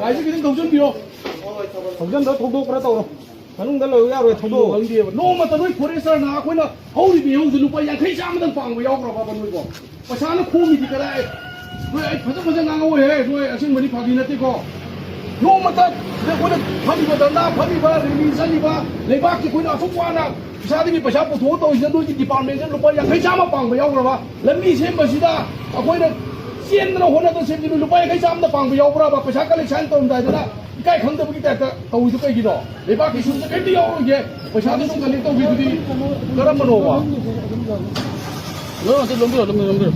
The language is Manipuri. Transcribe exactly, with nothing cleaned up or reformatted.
ꯒꯥꯔꯤꯁꯦ ꯈꯤꯇꯪ ꯊꯧꯖꯤꯟꯕꯤꯌꯣ꯫ ꯊꯧꯖꯤꯟꯗ ꯊꯧꯗꯣꯛꯄ꯭ꯔꯥ ꯇꯧꯔꯣ꯫ ꯃꯅꯨꯡꯗ ꯂꯩꯌꯨ ꯌꯥꯔꯣꯏ, ꯊꯧꯗꯣꯛ꯫ ꯈꯪꯗꯦꯕ꯫ ꯅꯣꯡꯃꯇ ꯅꯣꯏ ꯐꯣꯔꯦꯁꯇꯔꯅ ꯑꯩꯈꯣꯏꯅ ꯍꯧꯔꯤꯕ ꯏꯍꯧꯁꯦ ꯂꯨꯄꯥ ꯌꯥꯡꯈꯩ ꯆꯥꯝꯃꯗꯪ ꯄꯥꯡꯕ ꯌꯥꯎꯈ꯭ꯔꯕ ꯅꯣꯏꯕꯣ? ꯄꯩꯁꯥꯅ ꯈꯣꯝꯃꯤꯗꯤ ꯀꯗꯥꯏ? ꯅꯣꯏ ꯑꯩ ꯐꯖ ꯐꯖ ꯉꯥꯡꯍꯧꯋꯦꯍꯦ, ꯅꯣꯏ ꯑꯁꯦꯡꯕꯗꯤ ꯐꯥꯒꯤ ꯅꯠꯇꯦꯀꯣ꯫ ꯅꯣꯡꯃꯇ ꯑꯩꯈꯣꯏꯅ ꯐꯝꯃꯤꯕ ꯙꯔꯅꯥ ꯐꯝꯃꯤꯕ, ꯔꯦꯂꯤ ꯆꯠꯂꯤꯕ, ꯂꯩꯕꯥꯛꯀꯤ ꯑꯩꯈꯣꯏꯅ ꯑꯁꯨꯛ ꯋꯥꯅ ꯏꯁꯥꯗꯒꯤ ꯄꯩꯁꯥ ꯄꯨꯊꯣꯛꯑ ꯇꯧꯔꯤꯁꯤꯗ ꯅꯣꯏꯒꯤ ꯗꯤꯄꯥꯔꯠꯃꯦꯟꯁꯤꯅ ꯂꯨꯄꯥ ꯌꯥꯡꯈꯩ ꯆꯥꯝꯃ ꯄꯥꯡꯕ ꯌꯥꯎꯈ꯭ꯔꯕ? ꯂꯝꯕꯤ ꯁꯦꯝꯕꯁꯤꯗ ꯑꯩꯈꯣꯏꯅ ꯆꯦꯟꯗꯅ ꯍꯣꯠꯅꯗꯅ ꯁꯦꯝꯖꯤꯟꯕ ꯂꯨꯄꯥ ꯌꯥꯡꯈꯩ ꯆꯥꯝꯃꯗ ꯄꯥꯡꯕ ꯌꯥꯎꯕ꯭ꯔꯕ? ꯄꯩꯁꯥ ꯀꯂꯦꯛꯁꯟ ꯇꯧꯔꯝꯗꯥꯏꯗꯅ ꯏꯀꯥꯏ ꯈꯪꯗꯕꯒꯤ ꯇꯥꯏꯞꯇ ꯇꯧꯔꯤꯗꯨ ꯀꯩꯒꯤꯅꯣ? ꯂꯩꯕꯥꯛꯀꯤ ꯁꯨꯝꯁꯨ ꯀꯩꯝꯇ ꯌꯥꯎꯔꯣꯏꯒꯦ꯫ ꯄꯩꯁꯥꯗꯨ ꯑꯗꯨꯝ ꯀꯂꯦꯛ ꯇꯧꯕꯤꯗꯨꯗꯤ ꯀꯔꯝꯕꯅꯣꯕ? ꯂꯣꯏ ꯑꯝꯇ ꯂꯣꯟꯕꯤꯔꯣ, ꯂꯣꯟꯕꯤꯔꯣ, ꯂꯣꯟꯕꯤꯔꯣ꯫